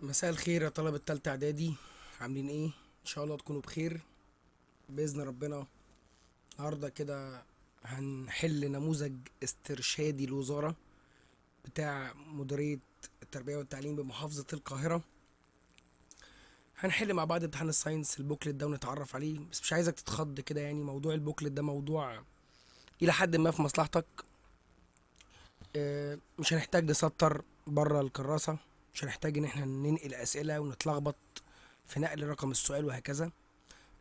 مساء الخير يا طلبة تالتة إعدادي، عاملين إيه؟ إن شاء الله تكونوا بخير بإذن ربنا. النهاردة كده هنحل نموذج استرشادي الوزارة بتاع مديرية التربية والتعليم بمحافظة القاهرة. هنحل مع بعض امتحان ال science ال booklet ده ونتعرف عليه، بس مش عايزك تتخض كده، يعني موضوع ال booklet ده موضوع إلى حد ما في مصلحتك. مش هنحتاج نسطر بره الكراسة، مش هنحتاج ان احنا ننقل اسئلة ونتلخبط في نقل رقم السؤال وهكذا.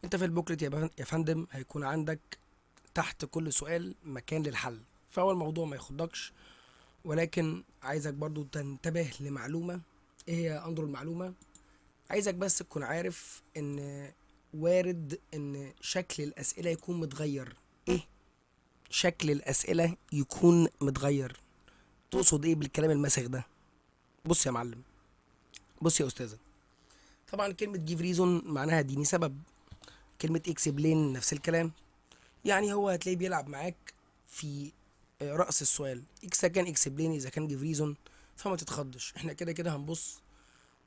انت في ال booklet يا فندم هيكون عندك تحت كل سؤال مكان للحل، فهو الموضوع ما يخضكش، ولكن عايزك برضو تنتبه لمعلومة. ايه هي اندرو المعلومة؟ عايزك بس تكون عارف ان وارد ان شكل الاسئلة يكون متغير. ايه شكل الاسئلة يكون متغير؟ تقصد ايه بالكلام المسخ ده؟ بص يا معلم، بص يا استاذه، طبعا كلمة give reason معناها اديني سبب، كلمة explain نفس الكلام، يعني هو هتلاقيه بيلعب معاك في رأس السؤال، اذا كان explain اذا كان give reason، فما تتخضش، احنا كده كده هنبص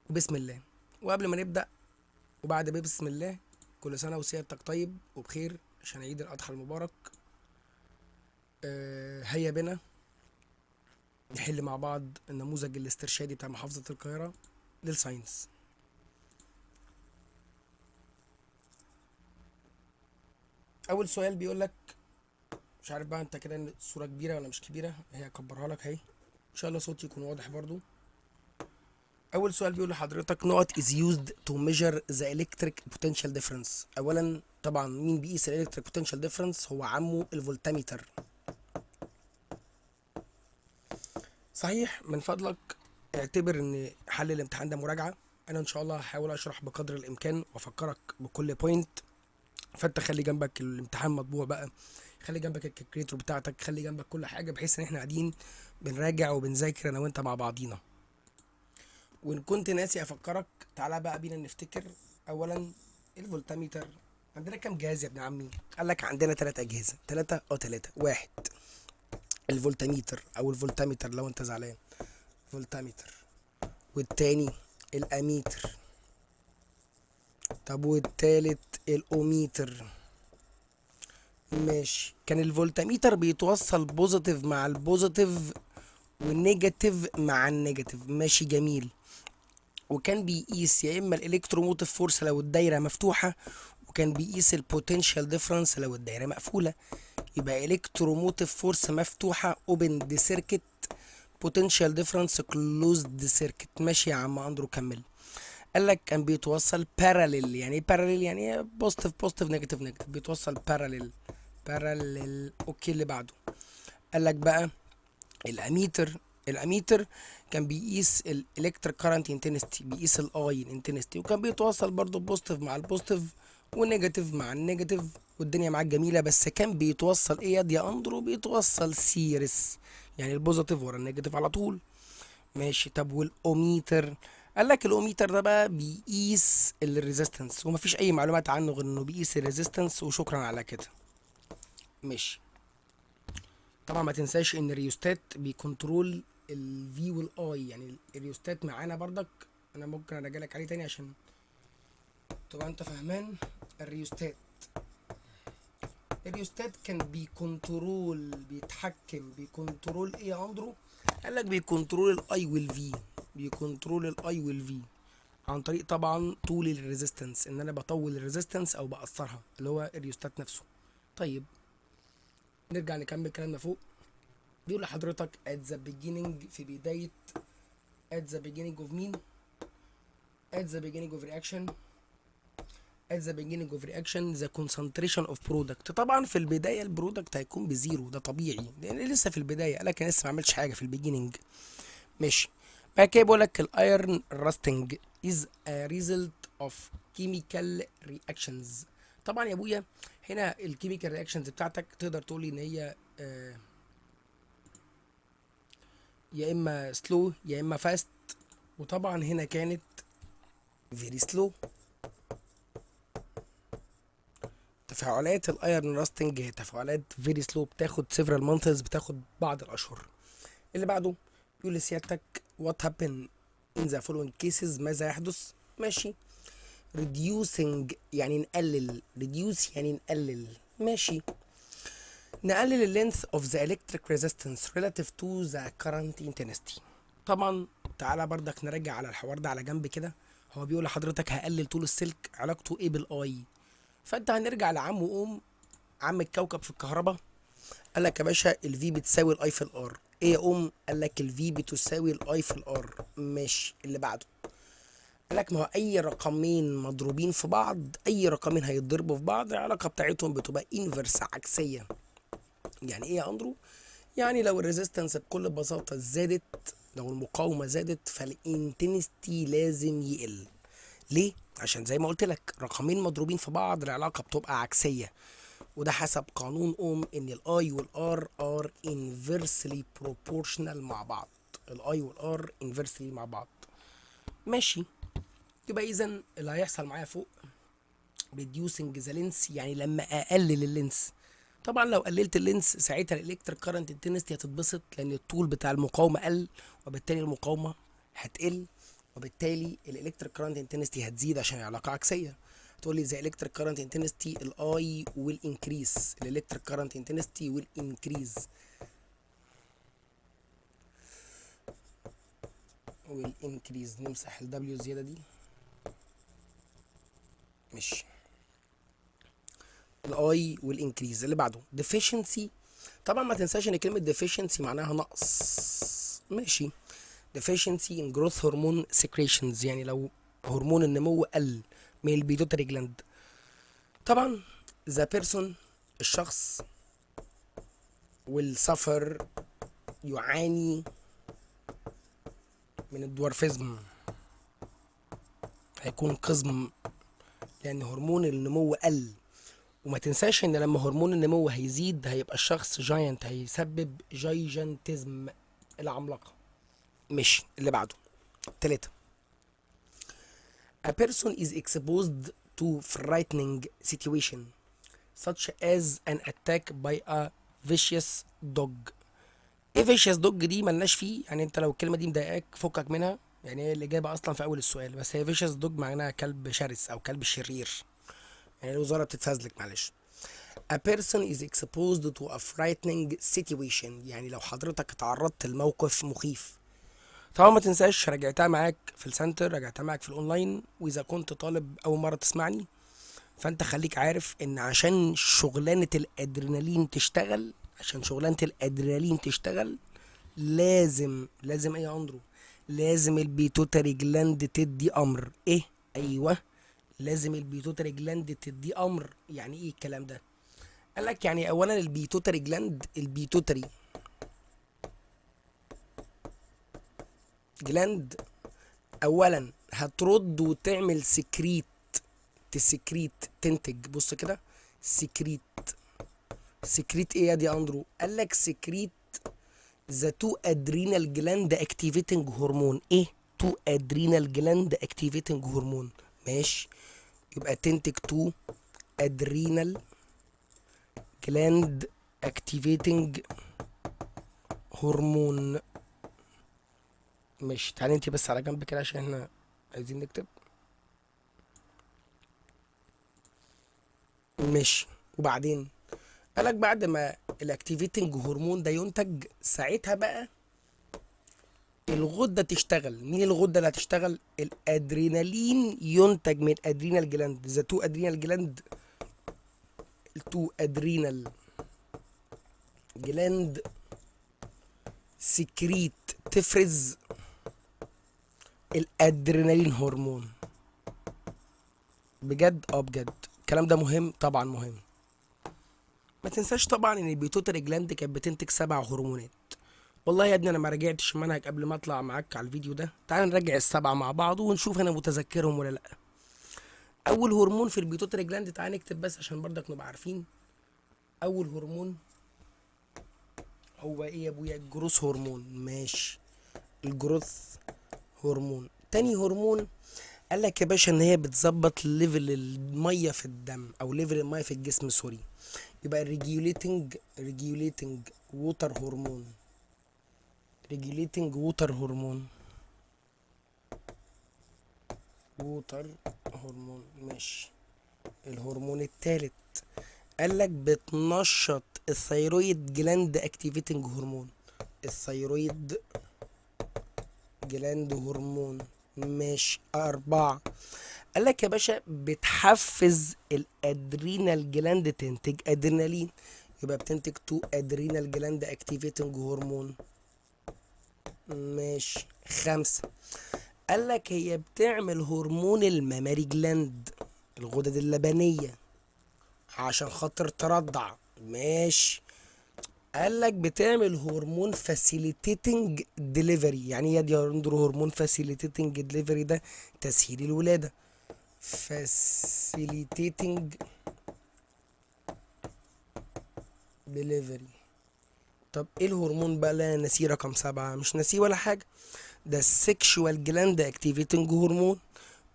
وبسم الله. وقبل ما نبدأ وبعد بسم الله، كل سنة وسيادتك طيب وبخير عشان عيد الأضحى المبارك. هيا بنا نحل مع بعض النموذج الاسترشادي بتاع محافظة القاهرة لل science. أول سؤال بيقول لك، مش عارف بقى أنت كده الصورة كبيرة ولا مش كبيرة، هي أكبرها لك أهي، إن شاء الله صوتي يكون واضح برضو. أول سؤال بيقول لحضرتك نقط is used to measure the electric potential difference. أولا طبعا مين بيقيس ال electric potential difference؟ هو عمه الفولتاميتر. صحيح، من فضلك اعتبر ان حل الامتحان ده مراجعة، انا ان شاء الله هحاول اشرح بقدر الامكان وافكرك بكل point، فانت خلي جنبك الامتحان مطبوع بقى، خلي جنبك ال calculator بتاعتك، خلي جنبك كل حاجة، بحيث ان احنا قاعدين بنراجع وبنذاكر انا وانت مع بعضينا. وان كنت ناسي افكرك، تعالى بقى بينا نفتكر. اولا الفولتاميتر عندنا كام جهاز يا ابن عمي؟ قال لك عندنا 3 اجهزة، 3 3، واحد الفولتاميتر او الفولتاميتر لو انت زعلان، فولتاميتر، والتاني الاميتر، طب والتالت الاوميتر. ماشي، كان الفولتاميتر بيتوصل positive مع ال positive وال negative مع ال negative، ماشي جميل. وكان بيقيس يا اما ال electromotive force لو الدايرة مفتوحة، وكان بيقيس ال potential difference لو الدايرة مقفولة. يبقى electromotive force مفتوحة open circuit، potential difference closed circuit. ماشي يا عم اندرو كمل. قال لك كان بيتوصل parallel، يعني ايه parallel؟ يعني positive positive negative negative، بيتوصل parallel parallel. okay اللي بعده قال لك بقى الاميتر، الاميتر كان بيقيس ال electric current intensity، بيقيس ال I intensity، وكان بيتوصل برضو positive مع ال positive و negative مع ال negative، والدنيا معاك جميلة. بس كان بيتوصل ايه يا اندرو؟ بيتوصل series، يعني ال positive ورا ال negative على طول. ماشي، طب والاوميتر؟ قال لك الاوميتر ده بقى بيقيس ال resistance، ومفيش اي معلومات عنه غير انه بيقيس ال resistance، وشكرا على كده. ماشي، طبعا ما تنساش ان ال rheostat بي control ال V وال I، يعني الريوستات معانا بردك، انا ممكن ارجع لك عليه تاني عشان تبقى انت فاهمان. ال rheostat، ال rheostat كان بي control، بيتحكم، بي control ايه يا اندرو؟ قال لك بيكنترول الاي والفي، بيكنترول الاي والفي عن طريق طبعا طول ال resistance، ان انا بطول ال resistance او بقصرها، اللي هو الريوستات نفسه. طيب نرجع نكمل كلامنا فوق. بيقول لحضرتك at the beginning، في بداية، at the beginning of مين؟ at the beginning of reaction، at the beginning of reaction the concentration of product. طبعا في البداية ال product هيكون ب zero، ده طبيعي لان لسه في البداية، لكن لسه ما عملش حاجة في ال beginning. ماشي، بعد كده بيقول لك ال iron rusting is a result of chemical reactions. طبعا يا ابويا هنا ال chemical reactions بتاعتك تقدر تقول لي ان هي يا اما slow يا اما fast، وطبعا هنا كانت very slow. تفاعلات ال iron rusting هي تفاعلات very slow، بتاخد several months، بتاخد بعض الاشهر. اللي بعده بيقول لسيادتك what happen in the following cases ماذا يحدث؟ ماشي. reducing يعني نقلل، reduce يعني نقلل، ماشي. نقلل ال length of the electric resistance relative to the current intensity. طبعا تعالى بردك نرجع على الحوار ده على جنب كده. هو بيقول لحضرتك هقلل طول السلك، علاقته ايه بال I؟ فانت هنرجع لعم اوم، عم الكوكب في الكهرباء. قال لك يا باشا ال V بتساوي ال I في ال R. ايه يا اوم؟ قال لك ال V بتساوي ال I في ال R. ماشي. اللي بعده قال لك ما هو اي رقمين مضروبين في بعض، اي رقمين هيتضربوا في بعض العلاقة بتاعتهم بتبقى inverse، عكسية. يعني ايه يا اندرو؟ يعني لو ال resistance بكل بساطة زادت، لو المقاومة زادت، فال intensity لازم يقل. ليه؟ عشان زي ما قلت لك رقمين مضروبين في بعض العلاقة بتبقى عكسية، وده حسب قانون اوم ان ال I وال R are inversely proportional مع بعض. ال I وال R inversely مع بعض. ماشي. يبقى اذا اللي هيحصل معايا فوق reducing the length، يعني لما اقلل ال length. طبعا لو قللت ال length ساعتها ال electric current intensity هتتبسط، لان الطول بتاع المقاومة قل، وبالتالي المقاومة هتقل، وبالتالي ال electric current intensity هتزيد عشان العلاقة عكسية. تقول لي the electric current intensity ال I will increase، ال electric current intensity will increase، will increase. نمسح ال W الزيادة دي. ماشي. ال I will increase. اللي بعده deficiency. طبعا ما تنساش ان كلمة deficiency معناها نقص. ماشي. deficiency in growth hormone secretions، يعني لو هرمون النمو قل من ال pituitary gland. طبعا the person الشخص will suffer يعاني من ال dwarfism، هيكون قزم لان هرمون النمو قل. وما تنساش ان لما هرمون النمو هيزيد هيبقى الشخص giant، هيسبب gigantism العملاقة. ماشي. اللي بعده 3 A person is exposed to frightening situation such as an attack by a vicious dog. ايه vicious dog دي ملناش فيه، يعني انت لو الكلمة دي مضايقاك فكك منها، يعني هي الإجابة أصلا في أول السؤال، بس هي vicious dog معناها كلب شرس أو كلب شرير، يعني الوزارة بتتفزلك معلش. A person is exposed to a frightening situation، يعني لو حضرتك اتعرضت لموقف مخيف. طبعا ما تنساش راجعتها معاك في ال center، راجعتها معاك في الاونلاين، واذا كنت طالب اول مرة تسمعني فانت خليك عارف ان عشان شغلانة الادرينالين تشتغل، عشان شغلانة الادرينالين تشتغل لازم، لازم ايه يا اندرو؟ لازم ال pituitary gland تدي امر. ايه؟ ايوه لازم ال pituitary gland تدي امر. يعني ايه الكلام ده؟ قال لك يعني اولا ال pituitary gland، ال pituitary gland اولا هترد وتعمل secrete، ت secrete تنتج، بص كده secrete، secrete ايه يا دي اندرو؟ قال لك secrete the two adrenal gland activating hormone. ايه two adrenal gland activating hormone؟ ماشي، يبقى تنتج two adrenal gland activating hormone. ماشي، تعالي انت بس على جنب كده عشان احنا عايزين نكتب. ماشي، وبعدين قالك بعد ما ال activating hormone ده ينتج ساعتها بقى الغدة تشتغل. مين الغدة اللي هتشتغل؟ الادرينالين ينتج من adrenal gland، the two adrenal gland، ال two adrenal gland secrete تفرز الادرينالين هرمون. بجد؟ بجد الكلام ده مهم، طبعا مهم. ما تنساش طبعا ان ال pituitary gland كانت بتنتج 7 هرمونات. والله يا ابني انا ما راجعتش المنهج قبل ما اطلع معاك على الفيديو ده، تعال نراجع ال7 مع بعض ونشوف انا متذكرهم ولا لا. اول هرمون في ال pituitary gland، تعال نكتب بس عشان برضك نبقى عارفين. اول هرمون هو ايه يا ابويا؟ ال growth hormone. ماشي، ال growth hormone. تاني هرمون قال لك يا باشا ان هي بتظبط level المية في الدم او level المية في الجسم، sorry، يبقى regulating، regulating water hormone، regulating water hormone. water hormone. ماشي. الهرمون الثالث قال لك بتنشط ال thyroid gland activating hormone، ال thyroid gland hormone. ماشي. 4 قال لك يا باشا بتحفز ال adrenal gland تنتج ادرينالين، يبقى بتنتج 2 adrenal gland activating hormone. ماشي. 5 قال لك هي بتعمل هرمون ال mammary gland، الغدد اللبنية، عشان خاطر ترضع. ماشي. قال لك بتعمل هرمون facilitating delivery. يعني ايه يا اندرو هرمون facilitating delivery؟ ده تسهيل الولادة. facilitating delivery. طب ايه الهرمون بقى اللي انا ناسيه رقم 7؟ مش ناسيه ولا حاجة، ده ال sexual gland activating hormone،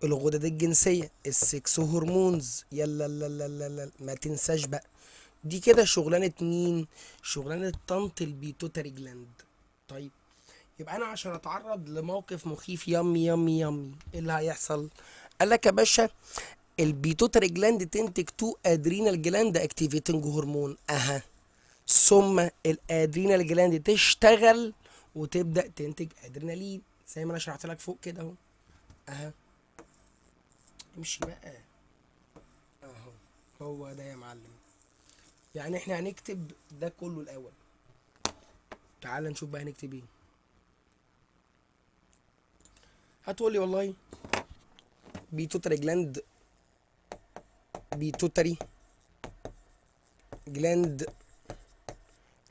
الغدد الجنسية، ال sex hormones. يلا لا لا لا لا ما تنساش بقى. دي كده شغلانة مين؟ شغلانة طنط ال pituitary gland. طيب يبقى انا عشان اتعرض لموقف مخيف يمي يمي يمي، ايه اللي هيحصل؟ قال لك يا باشا ال pituitary gland تنتج 2 adrenal gland activating hormone، اها، ثم ال adrenal gland تشتغل وتبدا تنتج ادرينالين زي ما انا شرحت لك فوق كده اهو. اها امشي بقى اهو، هو ده يا معلم. يعني احنا هنكتب ده كله الاول. تعال نشوف بقى هنكتب ايه. هتقولي والله pituitary gland، pituitary gland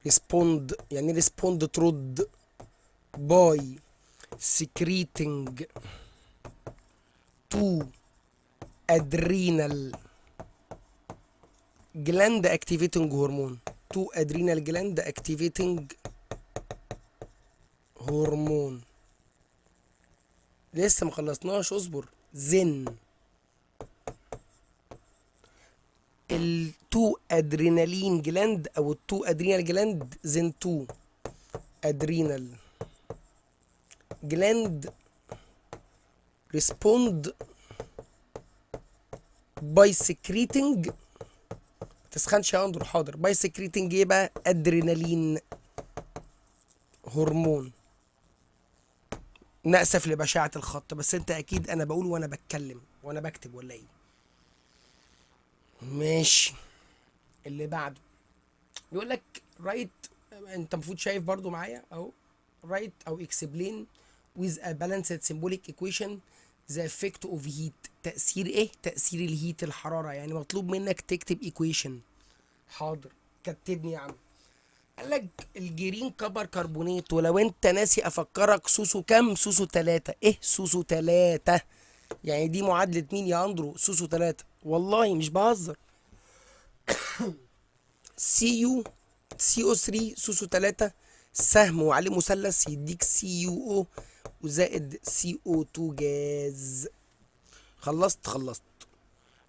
respond، يعني respond ترد، by secreting two adrenal gland activating hormone، two adrenal gland activating hormone. لسه ما خلصناش، اصبر. then ال two adrenaline gland او ال two adrenal gland، then two adrenal gland respond by secreting، تسخنش يا اندرو، حاضر، by secreting ايه بقى؟ adrenaline hormone. نأسف لبشاعة الخط، بس انت اكيد انا بقول وانا بتكلم وانا بكتب ولا ايه؟ ماشي. اللي بعده بيقول لك write، انت المفروض شايف برضو معايا اهو، write او explain with a balanced symbolic equation the effect of heat. تأثير ايه؟ تأثير ال heat، الحرارة. يعني مطلوب منك تكتب equation. حاضر، كتبني يا عم. قال لك ال green copper carbonate، ولو انت ناسي افكرك، سوسو كام؟ سوسو 3. ايه سوسو 3؟ يعني دي معادلة مين يا اندرو؟ سوسو 3. والله مش بهزر. CU CO 3 سوسو 3 سهم وعليه مثلث يديك CuO وزائد CO 2 جاز. خلصت خلصت.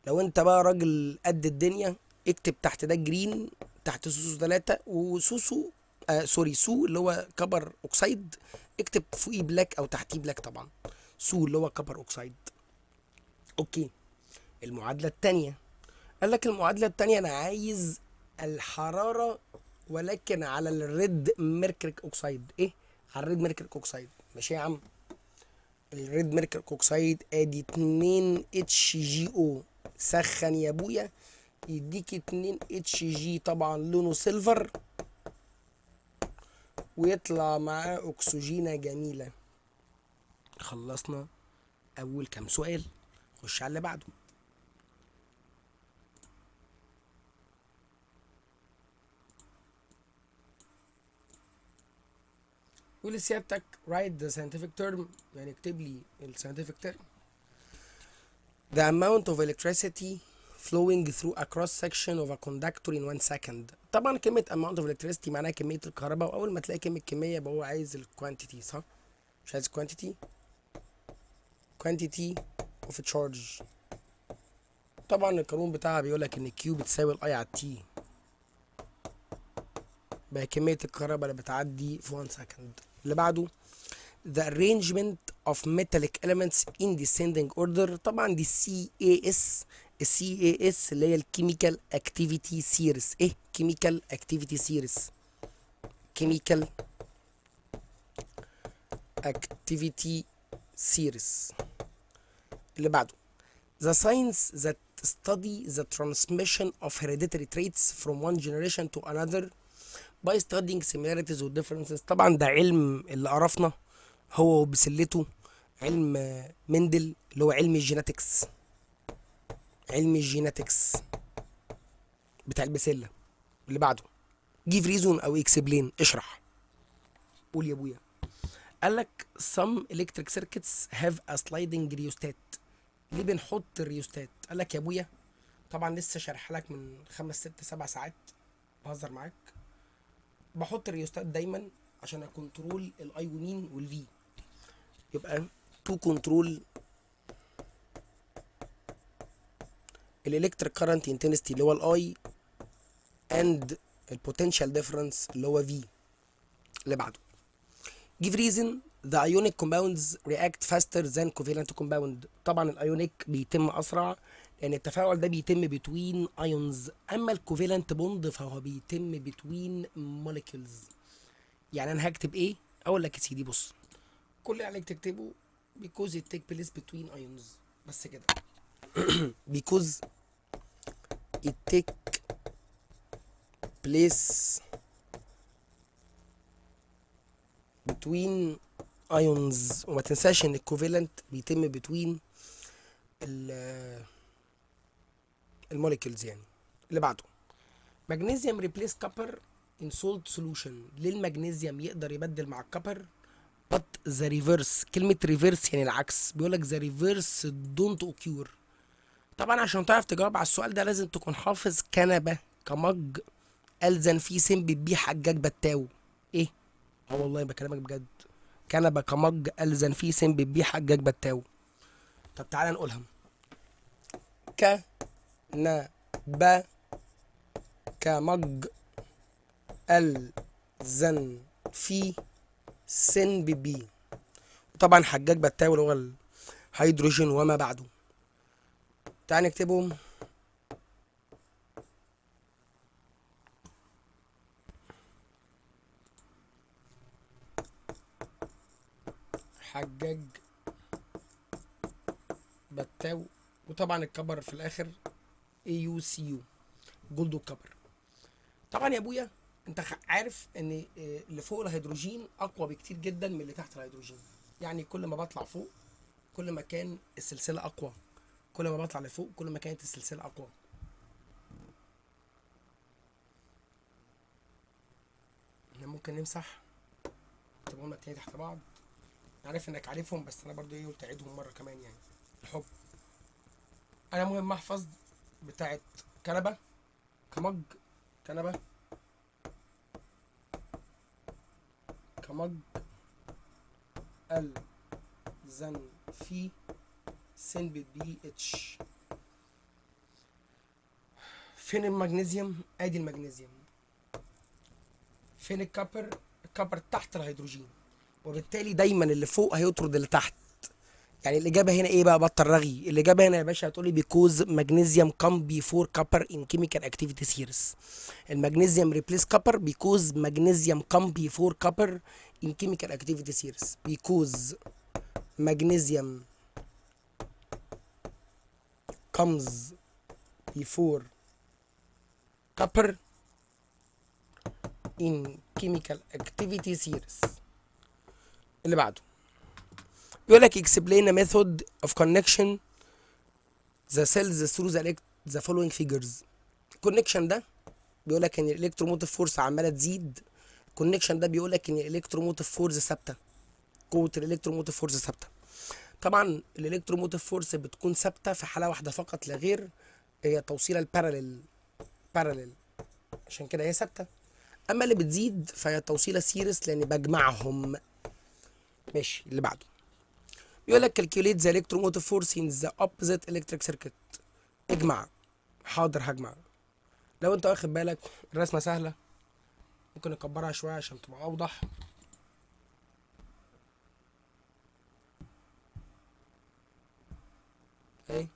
لو انت بقى راجل قد الدنيا اكتب تحت ده green، تحت سوسو 3 وسوسو sorry CuO اللي هو copper oxide، اكتب فوقيه black او تحتيه black طبعا، CuO اللي هو copper oxide. okay. المعادلة الثانية قال لك المعادلة الثانية انا عايز الحرارة ولكن على ال red mercuric oxide. ايه على ال red mercuric oxide؟ ماشي يا عم. ال red mercuric oxide ادي 2 HgO، سخن يا ابويا يديك 2 Hg طبعا لونه silver، ويطلع معاه اكسجينه جميلة. خلصنا اول كام سؤال، خش على اللي بعده. يقول لسيادتك write the scientific term، يعني اكتب لي ال scientific term. The amount of electricity flowing through a cross section of a conductor in 1 second. طبعا كلمة amount of electricity معناها كمية الكهرباء، وأول ما تلاقي كلمة كمية يبقى هو عايز ال quantity، صح؟ مش عايز quantity؟ quantity of charge. طبعا القانون بتاعها بيقولك إن Q بتساوي ال I على T، بقى كمية الكهرباء اللي بتعدي في 1 second. اللي بعده the arrangement of metallic elements in descending order. طبعا دي CAS، ال CAS اللي هي ال chemical activity series. ايه chemical activity series؟ chemical activity series. اللي بعده the science that study the transmission of hereditary traits from one generation to another by studying similarities و differences. طبعا ده علم اللي عرفنا هو وبسلته، علم مندل اللي هو علم ال genetics، علم ال genetics بتاع البسلة. اللي بعده give reason او explain، اشرح قول يا ابويا. قال لك some electric circuits have a sliding rheostat. ليه بنحط الريوستات؟ قال لك يا ابويا طبعا لسه شارح لك من 5 6 7 ساعات، بهزر معاك. بحط الريوستات دايما عشان ا control ال I ومين وال V، يبقى to control ال electric current intensity اللي هو ال I and ال potential difference اللي هو V. اللي بعده give reason the ionic compounds react faster than covalent compound. طبعا ال ionic بيتم اسرع لان التفاعل ده بيتم between ions، اما ال covalent bond فهو بيتم between molecules. يعني انا هكتب ايه؟ اقول لك يا سيدي بص، كل اللي عليك تكتبه because it take place between ions بس كده. because it take place between ions. وما تنساش ان ال covalent بيتم between ال molecules يعني. اللي بعده magnesium replace copper in salt solution. ليه المغنيسيوم يقدر يبدل مع ال copper but the reverse؟ كلمة reverse يعني العكس، بيقول لك the reverse don't occur. طبعا عشان تعرف تجاوب على السؤال ده لازم تكون حافظ كنبة كمج ألزن في سم بي حجاج بتاو. ايه؟ اه والله بكلمك بجد، كنبة كمج ألزن في سم بي حجاج بتاو. طب تعالى نقولها. ك ن ب كمج ألزن في سن بي، وطبعا حجاج بتاو اللي هو الهيدروجين وما بعده. تعال نكتبهم. حجاج بتاو، وطبعا ال copper في الاخر AuCu gold وال copper. طبعا يا ابويا انت عارف ان اللي فوق الهيدروجين اقوى بكتير جدا من اللي تحت الهيدروجين، يعني كل ما بطلع فوق كل ما كان السلسلة اقوى، كل ما بطلع لفوق كل ما كانت السلسلة اقوى. احنا ممكن نمسح نكتبهم لك تاني تحت بعض، عارف انك عارفهم بس انا برضو ايه قلت اعيدهم مرة كمان يعني الحب. انا مهم احفظ بتاعت كنبة كمج، كنبة كمج ال زن في سن بي اتش. فين المغنيسيوم؟ ادي المغنيسيوم. فين ال copper؟ ال copper تحت الهيدروجين، وبالتالي دايما اللي فوق هيطرد اللي تحت. يعني الاجابة هنا ايه بقى؟ بطل رغي. الاجابة هنا يا باشا هتقولي because magnesium come before copper in chemical activity series. المغنيسيوم replace copper because magnesium come before copper in chemical activity series. because magnesium comes before copper in chemical activity series. اللي بعده بيقول لك explain a method of connection the cells through the following figures. ال connection ده بيقول لك ان ال electromotive force عماله تزيد. ال connection ده بيقول لك ان ال electromotive force ثابتة، قوة ال electromotive force ثابتة. طبعا ال electromotive force بتكون ثابتة في حاله واحدة فقط لا غير، هي توصيله ال parallel، parallel، عشان كده هي ثابتة. اما اللي بتزيد فهي التوصيله series لان بجمعهم. ماشي. اللي بعده بيقول لك calculate the electromotive force in the opposite electric circuit. اجمع. حاضر هجمع. لو انت واخد بالك الرسمة سهلة، ممكن نكبرها شوية عشان تبقى اوضح. اهي.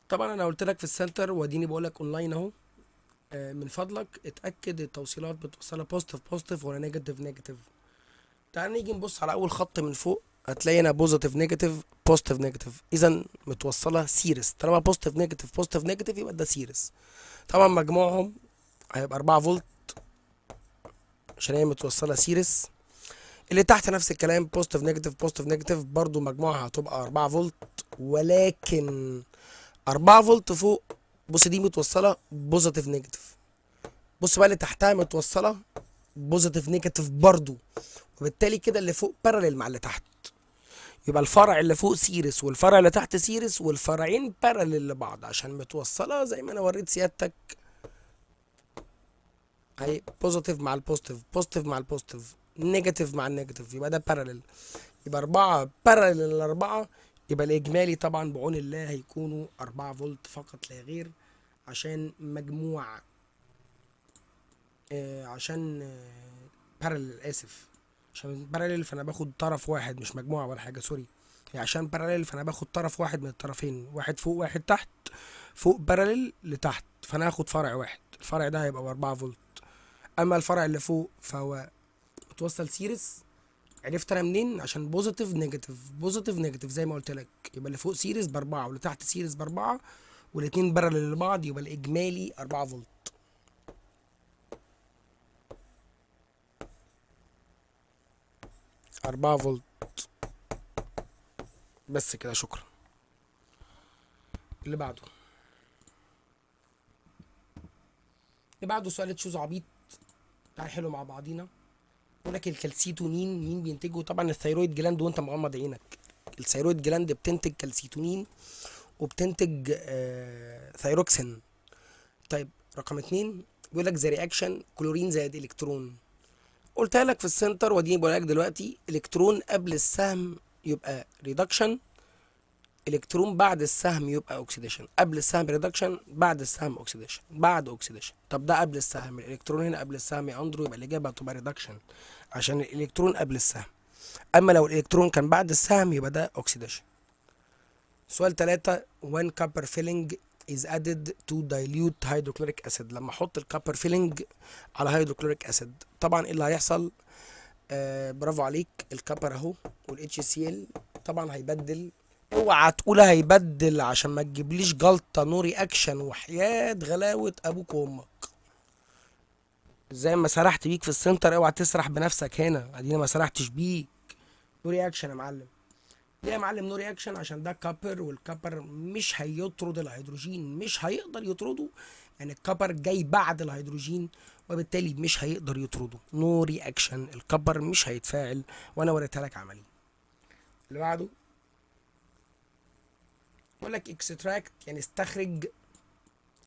طبعا انا قلت لك في ال center واديني بقول لك اونلاين اهو. من فضلك اتاكد التوصيلات بتوصلها positive positive ولا negative negative. تعال نيجي نبص على اول خط من فوق، هتلاقي هنا positive negative positive negative، اذا متوصله series. طالما positive negative positive negative يبقى ده series. طبعا مجموعهم هيبقى 4 فولت عشان هي متوصله series. اللي تحت نفس الكلام positive negative positive negative، برضو مجموعها هتبقى 4 فولت، ولكن 4 فولت فوق بص دي متوصله positive negative، بص بقى اللي تحتها متوصله positive negative برضو، وبالتالي كده اللي فوق parallel مع اللي تحت، يبقى الفرع اللي فوق series والفرع اللي تحت series والفرعين parallel لبعض عشان متوصله زي ما انا وريت سيادتك اهي، positive مع ال positive، positive مع ال positive، negative مع ال negative، يبقى ده parallel، يبقى 4 parallel ل4، يبقى الاجمالي طبعا بعون الله هيكونوا 4 فولت فقط لا غير، عشان مجموع عشان parallel، اسف عشان parallel فانا باخد طرف واحد مش مجموعة ولا حاجة، sorry، يعني عشان parallel فانا باخد طرف واحد من الطرفين، واحد فوق واحد تحت، فوق parallel لتحت، فانا هاخد فرع واحد، الفرع ده هيبقى 4 فولت. اما الفرع اللي فوق فهو متوصل series، عرفت انا منين؟ عشان positive negative positive negative زي ما قلت لك، يبقى اللي فوق series ب4 واللي تحت series ب4 والاتنين parallel لبعض، يبقى الاجمالي 4 فولت. أربعة فولت بس كده، شكرا. اللي بعده، اللي بعده سؤال choose عبيط، تعال حلو مع بعضينا. يقول لك الكالسيتونين مين بينتجه؟ طبعا ال thyroid gland، وانت مغمض عينك ال thyroid gland بتنتج كالسيتونين وبتنتج ثايروكسين. طيب رقم 2 بيقول لك the reaction chlorine زائد الكترون، قلتها لك في ال center واديني بقول لك دلوقتي، الكترون قبل السهم يبقى reduction، الكترون بعد السهم يبقى oxidation، قبل السهم reduction، بعد السهم oxidation، بعد oxidation. طب ده قبل السهم، الالكترون هنا قبل السهم يا اندرو، يبقى الاجابة هتبقى reduction عشان الالكترون قبل السهم. اما لو الالكترون كان بعد السهم يبقى ده oxidation. سؤال 3، 1 copper filling is added to dilute hydrochloric acid. لما احط ال copper filling على hydrochloric acid طبعا ايه اللي هيحصل؟ برافو عليك، ال copper اهو وال HCl طبعا هيبدل. اوعى تقول هيبدل عشان ما تجيبليش جلطة، no reaction وحياه غلاوه ابوك وامك. زي ما سرحت بيك في ال center اوعى تسرح بنفسك هنا، ادينا ما سرحتش بيك. no reaction يا معلم. ليه يا معلم no reaction؟ عشان ده copper، وال copper مش هيطرد الهيدروجين، مش هيقدر يطرده، يعني ال copper جاي بعد الهيدروجين وبالتالي مش هيقدر يطرده. no reaction، ال copper مش هيتفاعل، وانا وريتها لك عملي. اللي بعده بيقول لك extract، يعني استخرج،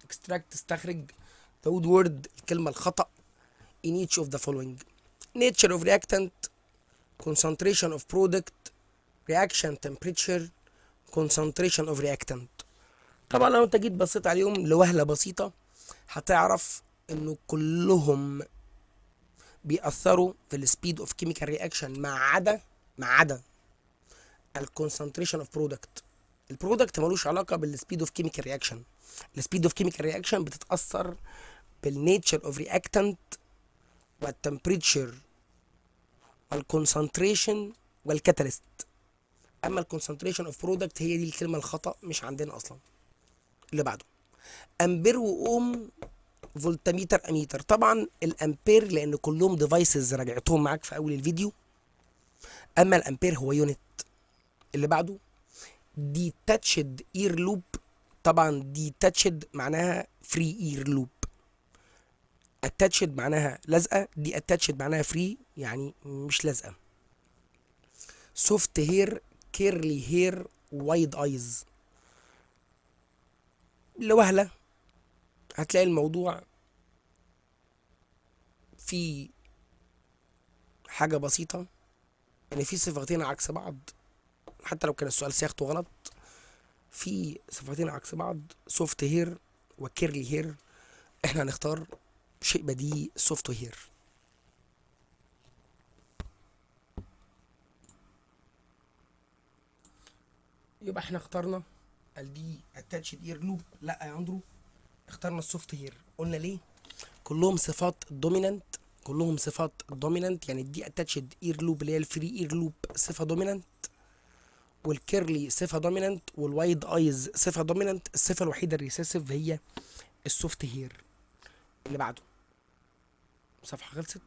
extract استخرج the odd word، الكلمة الخطأ in each of the following: nature of reactant, concentration of product, reaction temperature, concentration of reactant. طبعا لو انت جيت بصيت عليهم لوهلة بسيطة هتعرف انه كلهم بيأثروا في ال speed of chemical reaction ما عدا ال concentration of product. ال product ملوش علاقة بال speed of chemical reaction. ال speed of chemical reaction بتتأثر بال nature of reactant وال temperature وال concentration وال catalyst. اما ال concentration of product هي دي الكلمة الخطا، مش عندنا اصلا. اللي بعده امبير واوم فولتميتر اميتر. طبعا الامبير لان كلهم devices راجعتهم معاك في اول الفيديو، اما الامبير هو unit. اللي بعده detached air loop. طبعا detached معناها free air loop، attached معناها لازقه، detached معناها free يعني مش لازقه. soft hair، curly hair، wide eyes. لوهله هتلاقي الموضوع في حاجة بسيطة، يعني في صفتين عكس بعض، حتى لو كان السؤال صياغته غلط، في صفتين عكس بعض، soft hair و curly hair. احنا هنختار شيء بديهي، soft hair. يبقى احنا اخترنا ال detached ear lobe. لا يا اندرو، اخترنا ال soft hair. قلنا ليه؟ كلهم صفات dominant، كلهم صفات dominant. يعني ال detached ear lobe اللي هي ال free ear lobe صفة dominant، وال curly صفة dominant، وال wide eyes صفة dominant. الصفة الوحيدة ال recessive هي ال soft hair. اللي بعده، صفحة خلصت.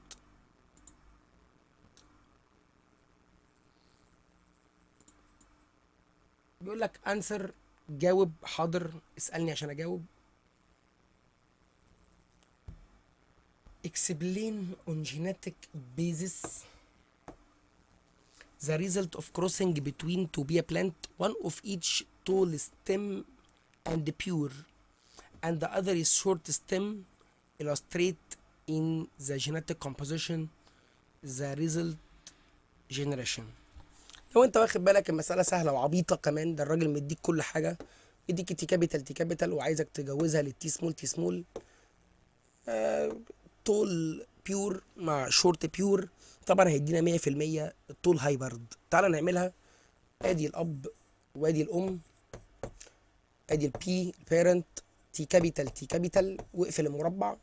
بيقول لك answer، جاوب. حاضر، اسألني عشان اجاوب. explain on genetic basis the result of crossing between two pea plant, one of each tall stem and pure and the other is short stem. Illustrate in the genetic composition the result generation. لو انت واخد بالك المسألة سهلة وعبيطة كمان، ده الراجل مديك كل حاجة، مديك T capital T capital وعايزك تجوزها لل T small T small، tall pure مع short pure، طبعا هيدينا 100% ال tall hybrid. تعالى نعملها. ادي الاب وادي الام، ادي ال P parent T capital T capital واقفل المربع،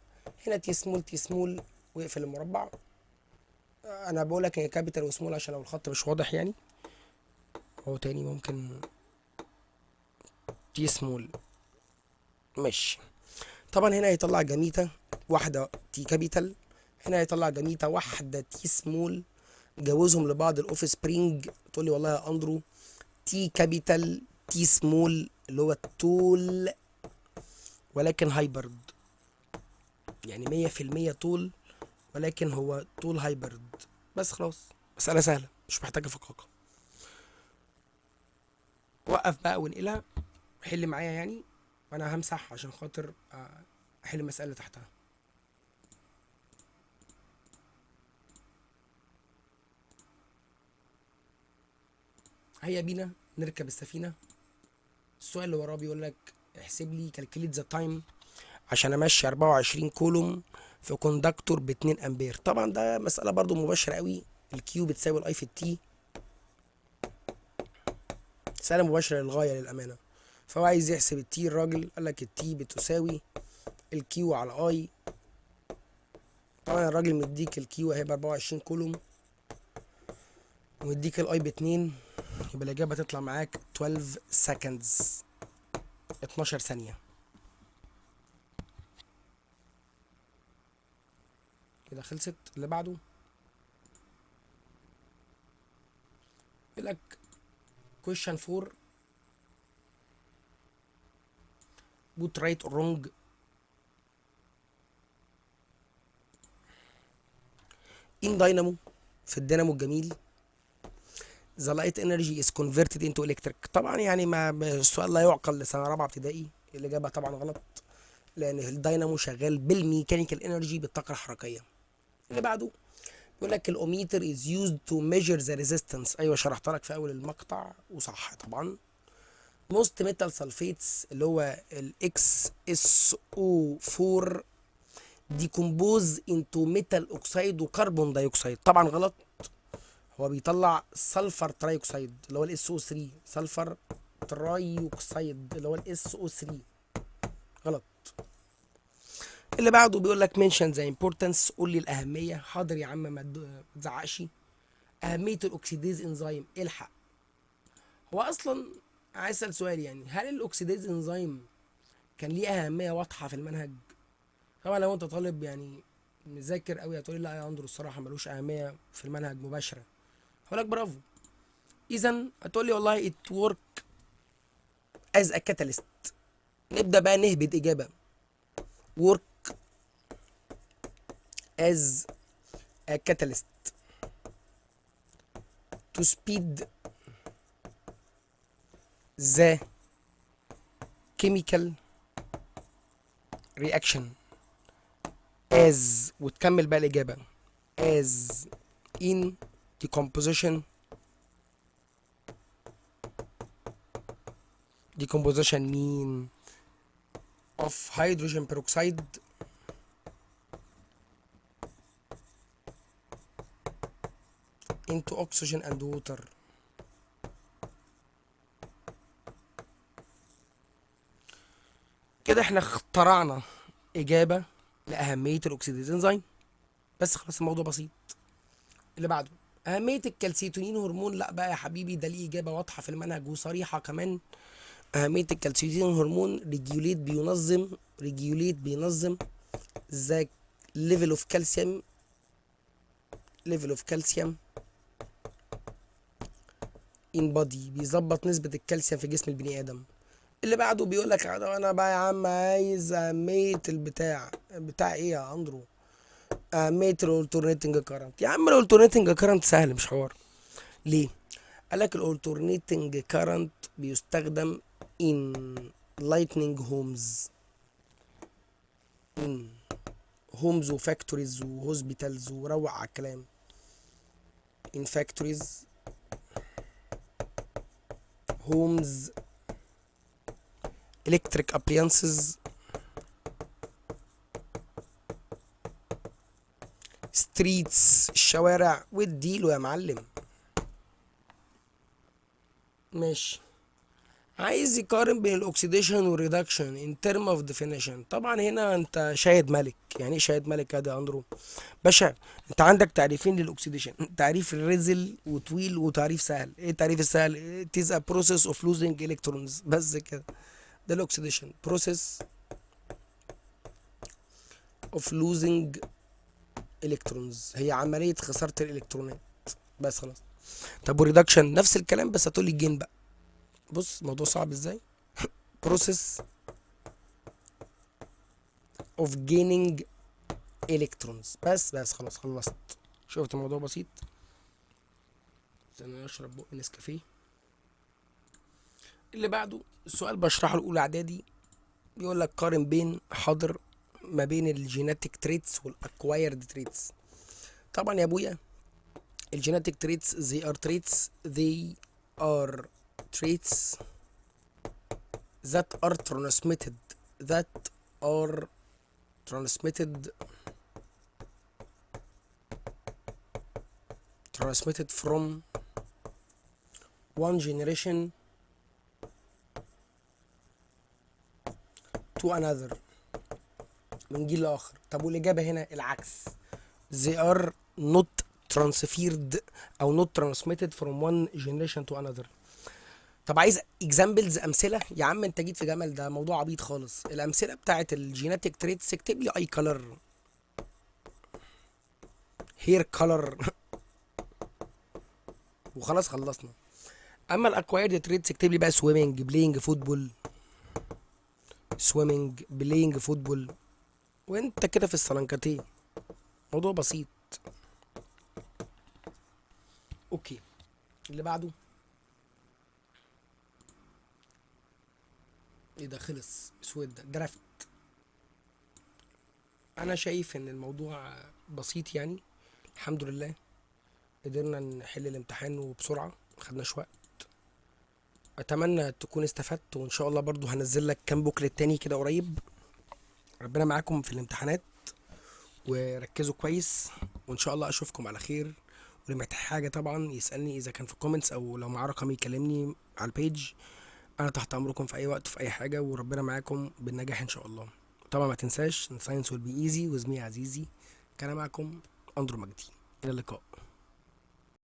هنا T small T small واقفل المربع. انا بقول لك هي capital و small عشان لو الخط مش واضح يعني. هو تاني ممكن T small، ماشي. طبعا هنا هيطلع gamete واحدة T capital، هنا هيطلع gamete واحدة T small، جوزهم لبعض ال offspring. تقول لي والله يا اندرو T capital T small اللي هو ال tall ولكن hybrid، يعني 100% tall ولكن هو tall hybrid. بس خلاص، مسألة سهلة مش محتاجة فقاقة. وقف بقى وانقلها حل معايا يعني، وانا همسح عشان خاطر احل المسألة اللي تحتها. هيا بينا نركب السفينة. السؤال اللي وراه بيقول لك احسب لي calculate the time عشان امشي 24 كولوم في conductor ب 2 امبير. طبعا ده مسألة برضو مباشرة قوي، ال Q بتساوي ال I في ال T، مسألة مباشرة للغاية للأمانة. فهو عايز يحسب ال T، الراجل قال لك ال T بتساوي ال Q على I. طبعا الراجل مديك ال Q اهي ب 24 كولوم ومديك ال I ب 2، يبقى الإجابة تطلع معاك 12 seconds، 12 ثانية. كده خلصت. اللي بعده يقول لك question 4 put right or wrong in dynamo. في الدينامو الجميل the light energy is converted into electric. طبعا يعني ما السؤال لا يعقل لسنة رابعة ابتدائي، الإجابة طبعا غلط لأن الدينامو شغال بال mechanical energy بالطاقة الحركية. اللي بعده بيقول لك ال ohmmeter is used to measure the resistance. أيوة شرحت لك في أول المقطع وصح طبعا. most metal sulfates اللي هو ال XSO4 decompose into metal oxide و carbon dioxide. طبعا غلط، هو بيطلع sulfur trioxide اللي هو ال SO3، sulfur trioxide اللي هو ال SO3، غلط. اللي بعده بيقول لك mention the importance، قول لي الأهمية. حاضر يا عم ما تزعقش. أهمية ال oxidase enzyme، الحق. هو أصلا عايز أسأل سؤال يعني، هل ال oxidase enzyme كان ليه أهمية واضحة في المنهج؟ طبعا لو أنت طالب يعني مذاكر قوي هتقول لي لا يا اندرو الصراحة ملوش أهمية في المنهج مباشرة. هقول لك برافو. إذا هتقول لي والله it work as a catalyst. نبدأ بقى نهبد إجابة. work as a catalyst to speed the chemical reaction as، وتكمل بقى الإجابة as in decomposition، decomposition مين of hydrogen peroxide into oxygen and water. كده احنا اخترعنا اجابه لاهمية ال oxidase enzyme. بس خلاص الموضوع بسيط. اللي بعده اهمية ال calcitonin hormone. لا بقى يا حبيبي، ده ليه اجابه واضحة في المنهج وصريحة كمان. اهمية ال calcitonin hormone regulate بينظم، regulate بينظم the level of calcium، level of calcium in body، بيظبط نسبه الكالسيوم في جسم البني ادم. اللي بعده بيقول لك انا بقى يا عم عايز اهمية البتاع، بتاع ايه يا اندرو؟ اهمية ال alternating current. يا عم ال alternating current سهل مش حوار. ليه؟ قال لك ال alternating current بيستخدم in lighting homes، in homes و factories و hospitals، وروق على الكلام. in factories، homes، electric appliances، streets الشوارع، واديله يا معلم. ماشي. عايز يقارن بين ال oxidation وال reduction in term of definition. طبعا هنا انت شاهد ملك. يعني ايه شاهد ملك يا اندرو باشا؟ انت عندك تعريفين لل oxidation، تعريف رزل وطويل وتعريف سهل. ايه التعريف السهل؟ It is a process of losing electrons، بس كده. ده ال oxidation، process of losing electrons، هي عملية خسارة الالكترونات بس خلاص. طب وال reduction نفس الكلام بس هتقولي ال gain بقى. بص الموضوع صعب ازاي. process of gaining electrons، بس خلاص خلصت. شفت الموضوع بسيط. استنى اشرب بق نسكافيه. اللي بعده السؤال بشرحه الاولى اعدادي، بيقول لك قارن بين، حاضر، ما بين ال genetic traits وال acquired traits. طبعا يا ابويا ال genetic traits they are traits، they are traits that are transmitted، that are transmitted، transmitted from one generation to another، من جيل لآخر. طب والإجابة هنا العكس، they are not transferred أو not transmitted from one generation to another. طب عايز examples، أمثلة؟ يا عم أنت جيت في جمل، ده موضوع عبيط خالص. الأمثلة بتاعت ال genetic traits، اكتب لي eye color، hair color، وخلاص خلصنا. أما ال acquired traits اكتب لي بقى swimming، playing football، swimming، playing football، وانت كده في السلنكتين. موضوع بسيط. okay اللي بعده ايه ده؟ خلص اسود ده draft. انا شايف ان الموضوع بسيط يعني، الحمد لله قدرنا نحل الامتحان وبسرعة، مخدناش وقت. اتمنى تكون استفدت، وان شاء الله برضو هنزل لك كام booklet تاني كده قريب. ربنا معاكم في الامتحانات وركزوا كويس، وان شاء الله اشوفكم على خير. واللي محتاج حاجة طبعا يسالني، اذا كان في ال comments او لو معاه رقمي يكلمني على ال page. انا تحت امركم في اي وقت في اي حاجة، وربنا معاكم بالنجاح ان شاء الله. طبعا ما تنساش science will be easy with me عزيزي. كان معكم اندرو مجدي، الى اللقاء.